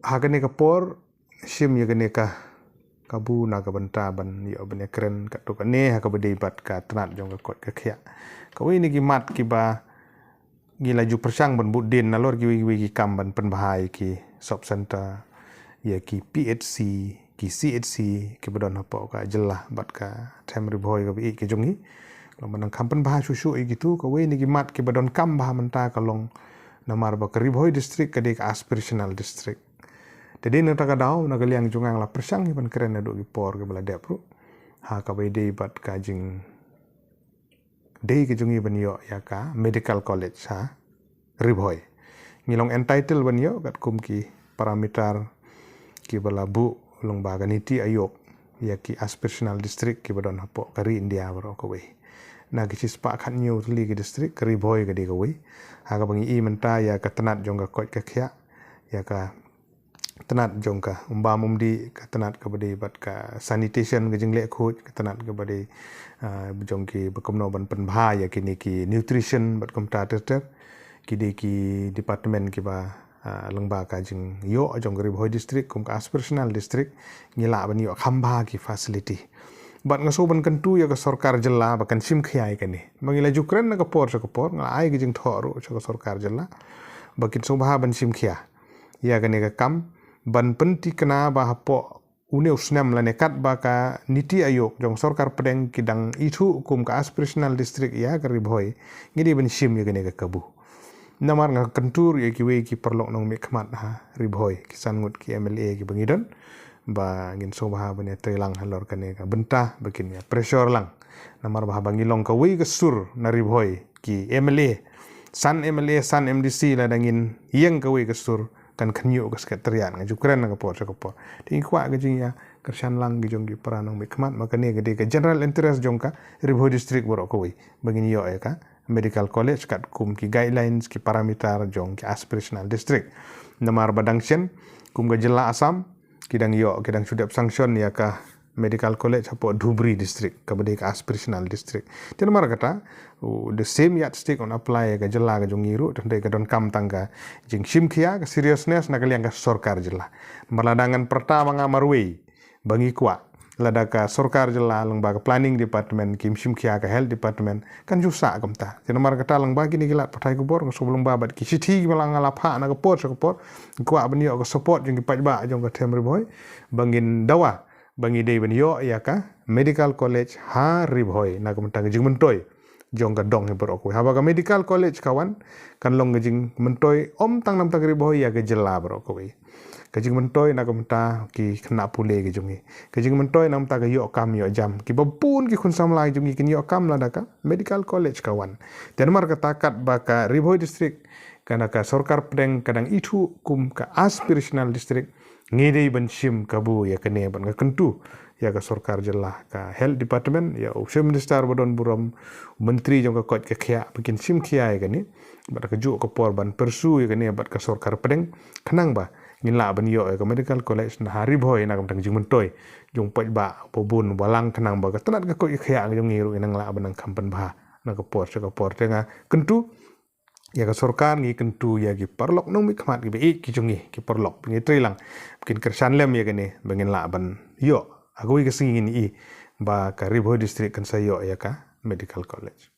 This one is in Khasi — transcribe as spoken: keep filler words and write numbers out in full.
Ha kane ka por, shim ïa kane ka kabu na ka bynta ban ïoh ban ïakren katto katne ha kaba dei bad ka tnat jong ka koit ka khiah. Kawei na ki mat kiba ngi la ju pyrshang ban bud dien nalor kiwei kiwei ki kam ban pynbha ïa ki sub center, ïa ki P H C, ki C H C kiba don hapoh ka jylla bad ka them Ri Bhoi kaba ïeit ka jong ngi. Long ban nang kham pynbha shuh shuh ïa kitu. Kawei na ki mat kiba donkam bha mynta ka long namar ba ka Ri Bhoi district ka dei ka aspirational district. Te dei na kata ka daw, na ka liang jong nga la pyrshang hi ban kren naduh ki por kiba la dep ruh ha kaba ïadei bad ka jingdei ka jong ngi ban ïoh ïa ka medical college ha Ri Bhoi. Ngi long entitled ban ïoh katkum ki parameter kiba la buh lyngba ka NITI Aayog ïa ki aspirational district kiba don hapoh ka ri India baroh kawei. Na ki shispah khathynñiew tylli ki district, ka Ri Bhoi ka dei kawei. Ha kaba ngi i mynta ïa ka tnat jong ka koit ka khiah, ïa ka tnat jong ka um bam um dih, ka tnat kaba dei bad ka sanitation, ka jingleh khuid, ka tnat kaba dei, ah, jong kiba kumno ban pynbha ïa kine ki nutrition bad kumta ter ter. Ki dei ki department kiba, ah, lyngba ka jingïoh jong ka Ri Bhoi district kum ka aspirational district, ngi lah ban ïoh kham bha ki facility. Bad nga sngew ban kyntu ïa ka sorkar jylla ba kan shim khia ïa kane. Ba ngi la ju kren na ka por sha ka por, nga la ai ka jingthoh ruh sha ka sorkar jylla ba kin sngewbha ban shim khia ïa kane ka kam, ban pynthikna ba hapoh une u snem lane katba ka NITI Aayog jong sorkar pdeng ki dang ithuh kum ka aspirational district ïa ka Ri Bhoi, ngi dei ban shim ïa kane ka kabu. Namar nga kyntu ruh ïa kiwei ki paralok nongmihkhmat ha Ri Bhoi, ki san ngut ki M L A kiba ngi don, ba ngin sngewbha ban ïatreilang halor kane ka bynta ba kin ïa pressure lang. Namar ba haba ngi long kawei ka sur na Ri Bhoi, ki M L A, san M L A, san M D C, lada ngin ïeng kawei ka sur, kan khynñiuh ka Secretariat. Nga ju kren na ka por sha ka por. Te ngi kwah ka jingïakyrshan lang ki jong ki para nongmihkhmat, ma kane ka dei ka general interest jong ka Ri Bhoi district baroh kawei, ba ngin ïoh ïa ka medical college katkum ki guidelines, ki parameter jong ki aspirational district. Namar ba dang shen, kum ka jylla Assam, ki dang ïoh, ki dang shu dep sanction ïa ka medical college hapoh Dhubri district, kaba dei ka aspirational district. Te namar kata, u, the same yardstick un apply ïa ka jylla ka jong ngi ruh, tang dei ka donkam tang ka jingshim khia, ka seriousness na ka liang ka sorkar jylla. Namar lada ngan pyrta ma nga marwei ba ngi kwah, lada ka sorkar jylla lyngba ka planning department kim shim khia ka health department, kan ju sah kumta. Te namar kata lyngba kine ki lad pathai khubor, nga sngew lyngba bad ki shithi kiba la nga la phah na ka por sha ka por, ngi kwah ban ïoh ka support jong ki paidbah jong ka them Ri Bhoi ba ngin dawa ba ngi dei ban ïoh ïa ka medical college ha Ri Bhoi na ka bynta ka jingmyntoi jong ka dong hi baroh kawei. Haba ka medical college ka wan, kan long ka jingmyntoi ym tang na ka bynta ka Ri Bhoi, ïa ka jylla baroh kawei. Ka jingmyntoi na ka bynta ki khynnah pule ki jong ngi. Ka jingmyntoi na ka bynta ka ïoh kam ïoh jam, kiba bun ki khun samla ki jong ngi kin ïoh kam lada ka medical college ka wan. Te namar kata katba ka Ri Bhoi district, ka na ka sorkar pdeng ka dang ithuh kum ka aspirational district, ngi dei ban shim kabu ïa kane bad nga kyntu ïa ka sorkar jylla, ka health department, ïa u chief minister ba don burom, u myntri jong ka koit ka khiah, ba kin shim khia ïa kane bad ka juh ka por ban pursue ïa kane bad ka sorkar pdeng, khnang ba ngin lah ban ïoh ïa ka medical college na ha Ri Bhoi na ka bynta ka jingmyntoi jong u paidbah ba bun ba lang, khnang ba ka tnat ka koit ka khiah ka jong ngi ruh ngin nang lah ban nang kham pynbha na ka por sha ka por. Te nga kyntu ïa ka sorkar, ngi kyntu ïa ki paralok nongmihkhmat kiba ïeit ki jong ngi, ki paralok, ba ngi trei lang ba kin kyrshan lem ïa kane ba ngin lah ban ïoh ha kawei ka sngi ngin i ba ka Ri Bhoi district kan sa ïoh ïa ka medical college.